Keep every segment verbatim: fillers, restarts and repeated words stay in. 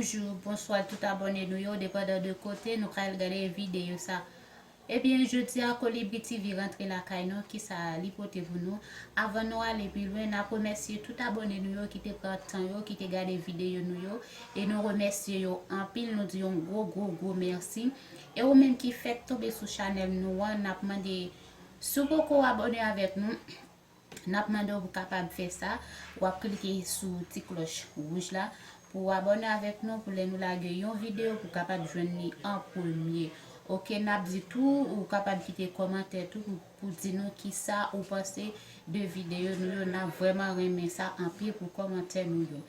Bonjou, bonswa tout abòne nou yo, depandan de kote nou pral gade videyo sa. Ebyen, jodi a Kolibri T V rantre lakay nou, kisa li pote pou nou? Avan nou ale pi lwen, n ap remèsye tout abòne nou yo ki te pran tan yo, ki te gade videyo nou yo, e nou remèsye yo anpil, nou di yon gwo, gwo, gwo mèsi. E ou menm ki fèk tonbe sou chanèl nou an, n ap mande, si w poko abòne avèk nou, n ap mande w pou kapab fè sa. W ap klike sou ti klòch wouj la pou w abòne avèk nou, pou lè nou lage yon videyo, pou w kapab jwenn li an premye. Oke, n ap di tou, ou kapab kite kòmantè tou pou, pou di nou kisa ou panse de videyo nou yo. N ap vrèman renmen sa anpil pou kòmantè nou yo.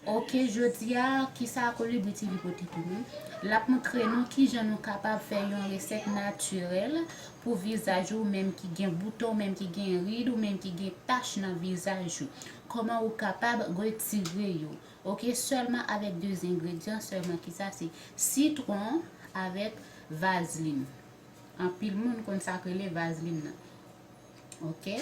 Oke, jodi a, kisa Kolibri T V pote pou nou? L ap montre nou kijan nou kapab fè yon resèt natirèl pou vizaj ou, menm ki gen bouton, menm ki gen rid, ou menm ki gen tach nan vizaj ou. Kòman ou kapab retire yo? Oke, sèlman avèk de engredyan sèlman, kisa se sitwon avèk vazlin. Anpil moun konn sa k rele vazlin nan. Oke.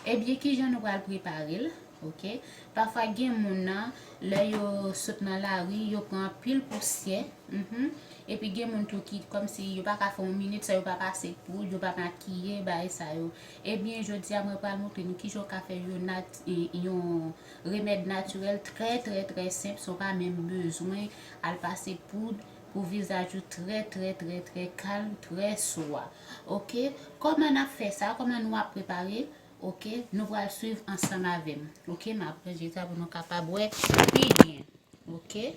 Ebyen, kijan nou pral prepare l? Oke. Pafwa gen moun nan, lè yo sot nan lari, yo pran anpil pousyè. Mhm. Epi gen moun tou ki, kòmsi yo pa ka fè yon minit san yo pa pase poud, yo pa makiye, bagay sa yo. Ebyen, jodi a, mwen pral montre nou kijan w ka fè yon nat-, e, yon remèd natirèl trè, trè, trè senp, san w pa menm bezwen al pase poud pou vizaj ou trè, trè, trè, trè kalm, trè swa. Oke? Kòman n ap fè sa? Kòman nou ap prepare? Oke? Nou pral swiv ansanm avè m. Oke? M ap ranje sa pou nou kapab wè pi byen. Oke?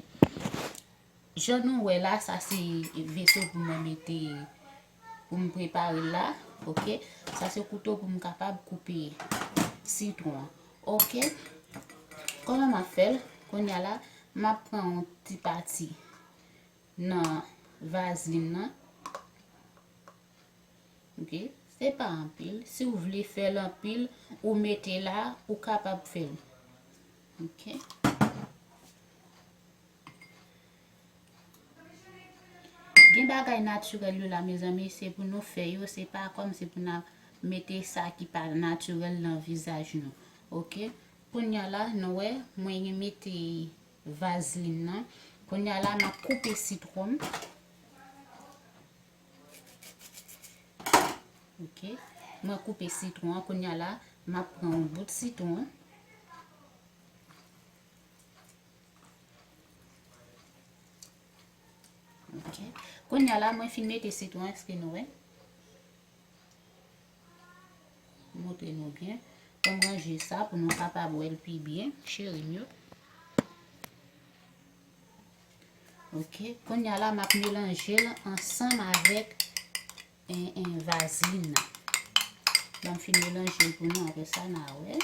Jan nou wè la, sa se veso pou mwen mete, pou m prepare l la. Oke? Sa se kouto pou m kapab koupe sitwon an. Oke? Kòman m ap fè l? Kounye a la, m ap pran yon ti pati nan vazlin nan. Oke? Se pa anpil. Si w vle fè l anpil, ou mete la, ou kapab fè l. Oke? Gen bagay natirèl yo la, mezanmi, se pou nou fè yo, se pa kòm se pou n ap mete sa ki pa natirèl nan vizaj nou. Oke? Kounye a la, nou wè, mwen mete vazlin nan. Kounye a la, m ap koupe sitwon m. Oke. Mwen koupe sitwon an. Kounye a la, m ap pran yon bout sitwon. Oke. Kounye a la, mwen fin mete sitwon, èske nou wè? Montre nou byen. Fò m ranje sa pou nou kapab wè l pi byen, cheri m yo. Oke. Kounye a la, m ap melanje l ansanm avèk, en, en, vazlin nan. Lè m fin melanje l pou nou, apre sa, n a wè.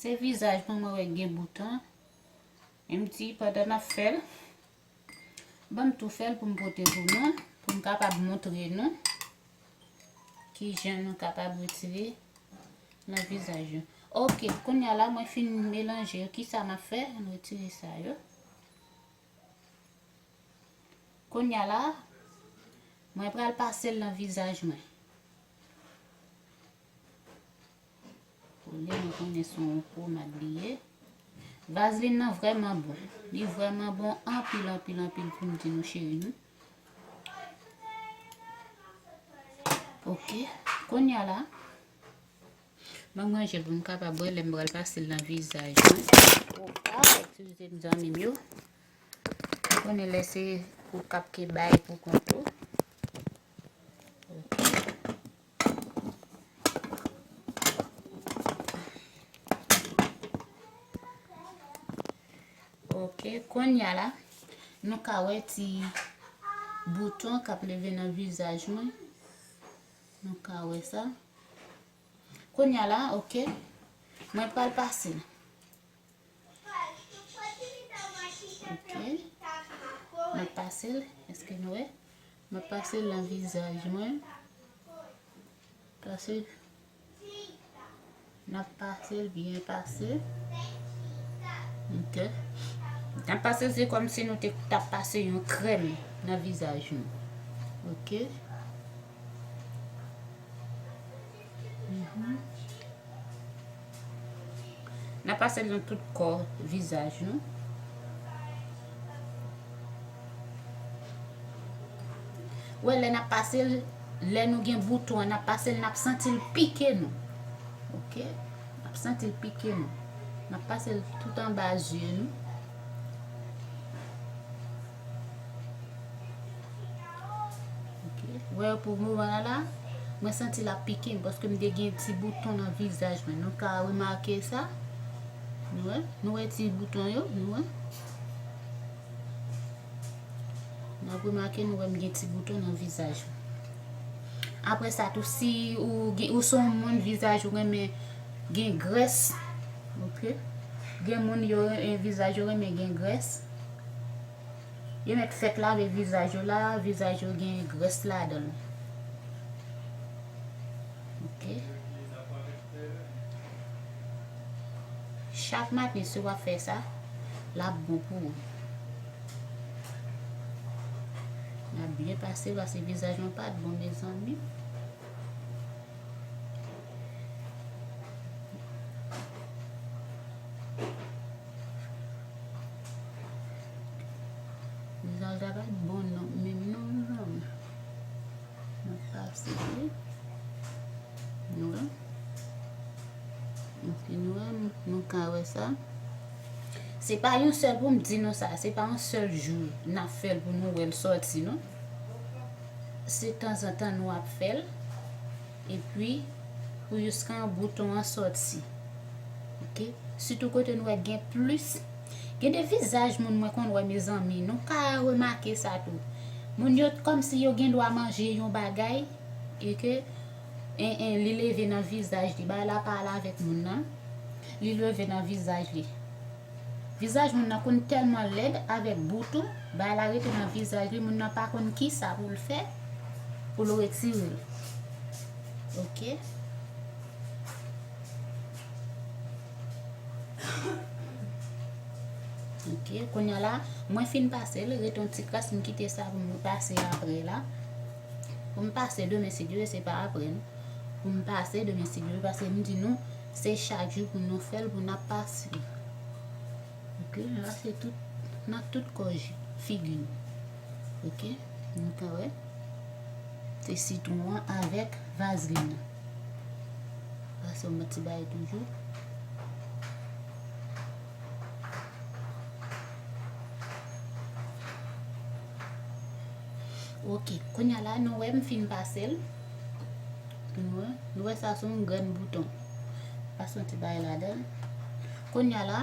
Se vizaj mwen mwen wè gen bouton. E m di pandan n ap fè l, ban m tou fè l pou m pote pou nou, pou m kapab montre nou kijan nou kapab retire nan vizaj yo. Oke, kounye a la, mwen fin melanje yo. Kisa m ap fè? Ann retire sa yo. Kounye a la, mwen pral pase l nan vizaj mwen. Olye mwen konnen se yon pomad li ye. Vazlin nan vrèman bon. Li vrèman bon anpil, anpil, anpil pou m di nou cheri nou. Oke. Kounye a la, mwen manje pou m kapab wè lè m pral pase l nan vizaj mwen. Opa, eskize m zanmi m yo. Konnen lè se ou k ap ke bay pou kont ou. Oke. Oke, kounye a la, nou ka wè ti bouton k ap leve nan vizaj mwen. Nou ka wè sa. Kounye a la, oke, mwen pral pase l. Oke. Pase l, èske nou wè? Mwen pase l nan vizaj mwen. Pase l. N ap pase l byen pase. Ok. N ap pase l, se kòmsi nou te t ap pase yon krèm nan vizaj nou. Ok. Mhm. N ap pase l nan tout kò vizaj nou. Ou wè, lè n ap pase l, lè nou gen bouton an, n ap pase l, n ap santi l pike nou. Ok? N ap santi l pike nou. N ap pase l tout anba zye nou. Ok. Ou wè, pou moman la, la, mwen santi l ap pike m, paske m te gen ti bouton nan vizaj mwen. Nou ka remake sa? Nou wè? Nou wè ti bouton yo? Nou wè? N ap remake, nou wè m gen ti bouton nan vizaj mwen. Apre sa tou, si ou gen, ou se yon moun vizaj ou renmen gen grès, ok? Gen moun yo, eh, vizaj yo renmen gen grès. Yo mèt fèk lave vizaj yo la, vizaj yo gen grès ladan l. Ok. Chak maten, si w ap fè sa, l ap bon pou ou. L ap byen pase, pase vizaj mwen pa t bon, mezanmi. Vizaj la pa t bon non, menm non, non. Mwen pase li. Nou wè? Ok, nou wè, nou ka wè sa. Se pa yon sèl, pou m di nou sa, se pa yon sèl jou n ap fè l pou nou wè l sòti, non. Se tanzantan nou ap fè l. Epi, pou jiska bouton an sòti. Ok? Sitou kote nou wè gen plis. Gen de vizaj moun mwen konn wè, mezanmi. Nou ka remake sa tou. Moun yo kòmsi yo gen dwa manje yon bagay, e ke, en, en, li leve nan vizaj li. Bagay la pa al avèk moun nan. Li leve nan vizaj li. Vizaj moun nan konn tèlman lèd avèk bouton, bagay la rete nan vizaj li, moun nan pa konn kisa pou l fè, pou l retire l. Ok. Ok, kounye a la, mwen fin pase l, rete yon ti kras, m kite sa pou m pase apre la. Pou m pase demen, si Dye vle, se pa apre, non. Pou m pase demen, si Dye vle, paske m di nou, se chak jou pou nou fè l, pou n ap pase. Ok, la se tout, nan tout kò figi nou. Ok, nou ka wè. Se sitwon an avèk vazlin nan. Pase yon ti bagay toujou. Ok, kounye a la, nou wè m fin pase l. Nou wè, nou wè sa se yon grenn bouton. Pase yon ti bagay ladan l. Kounye a la,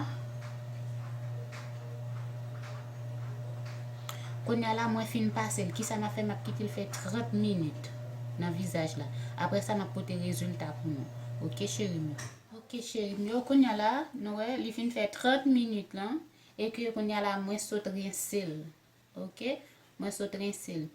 kounye a la, mwen fin pase l. Kisa m ap fè? M ap kite l fè trant minit nan vizaj la. Apre sa, m ap pote rezilta pou nou. Ok, cheri m yo. Ok, cheri m yo. Kounye a la, nou wè, li fin fè trant minit lan. E ke kounye a la, mwen sot rense l. Ok? Mwen sot rense l.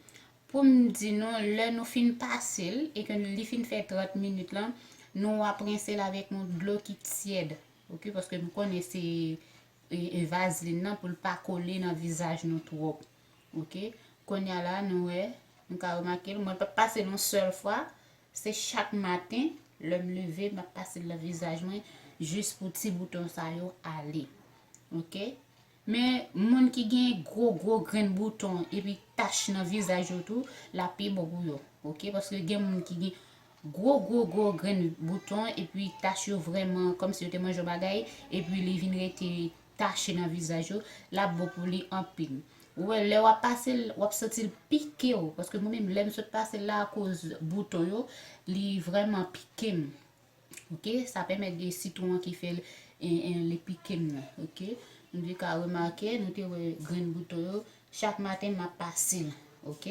Pou m di nou, lè nou fin pase l, e ke li fin fè trant minit lan, nou ap rense l avèk yon dlo ki tyèd. Ok? Paske nou konnen se, e, e, vazlin nan pou l pa kole nan vizaj nou twòp. Ok? Kounye a la, nou wè, nou ka remake l. Mwen p ap pase l yon sèl fwa. Se chak maten, lè m leve, m ap pase l nan vizaj mwen, jis pou ti bouton sa yo ale. Ok? Men, moun ki gen gwo, gwo grenn bouton epi tach nan vizaj yo tou, l ap pi bon pou yo. Ok? Paske gen moun ki gen gwo, gwo, gwo grenn bouton epi tach yo vrèman kòmsi yo te manje yon bagay, epi li vin rete tache nan vizaj yo, l ap bon pou li anpil. Ou wè, lè w ap pase l, w ap santi l pike w. Paske mwen menm, lè m sot pase l la, akoz bouton yo, li vrèman pike m. Ok, sa pèmèt de sitwon an ki fè l, e, e, li pike m nan. Ok, nou te ka remake, nou te wè grenn bouton yo. Chak maten, m ap pase l. Ok,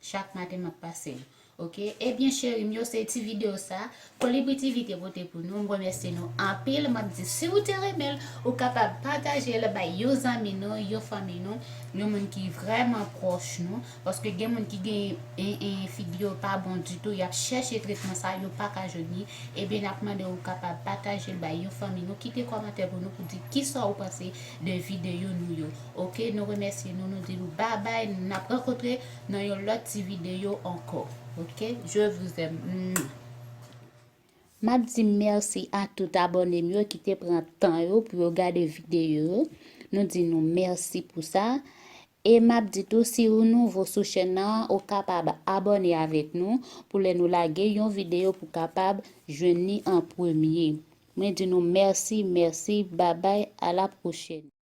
chak maten, m ap pase l. Ok, ebyen cheri m yo, se ti videyo sa Kolibri T V te pote pou nou. M remèsye nou anpil. M ap di, si ou te renmen l, ou kapab pataje l bay yon zanmi nou, yon fanmi nou, yon moun ki vrèman pwòch nou. Paske gen moun ki gen en, en figi yo pa bon ditou, y ap chèche tretman sa, yo pa ka jwenn li. Ebyen, n ap mande ou kapab pataje l bay yon fanmi nou. Kite kòmantè pou nou pou di kisa ou panse de videyo nou yo. Ok, nou remèsye nou, nou di nou babay, n ap rankontre nan yon lòt ti videyo ankò. Ok, je vous aime. Mwah. M ap di mèsi a tout abòne m yo ki te pran tan yo pou yo gade videyo yo. Nou di nou mèsi pou sa. E m ap di tou, si ou nouvo sou chèn nan, ou kapab abòne avèk nou pou lè nou lage yon videyo pou kapab jwenn li an premye. Mwen di nou mèsi, mèsi, babay, a la pwochèn.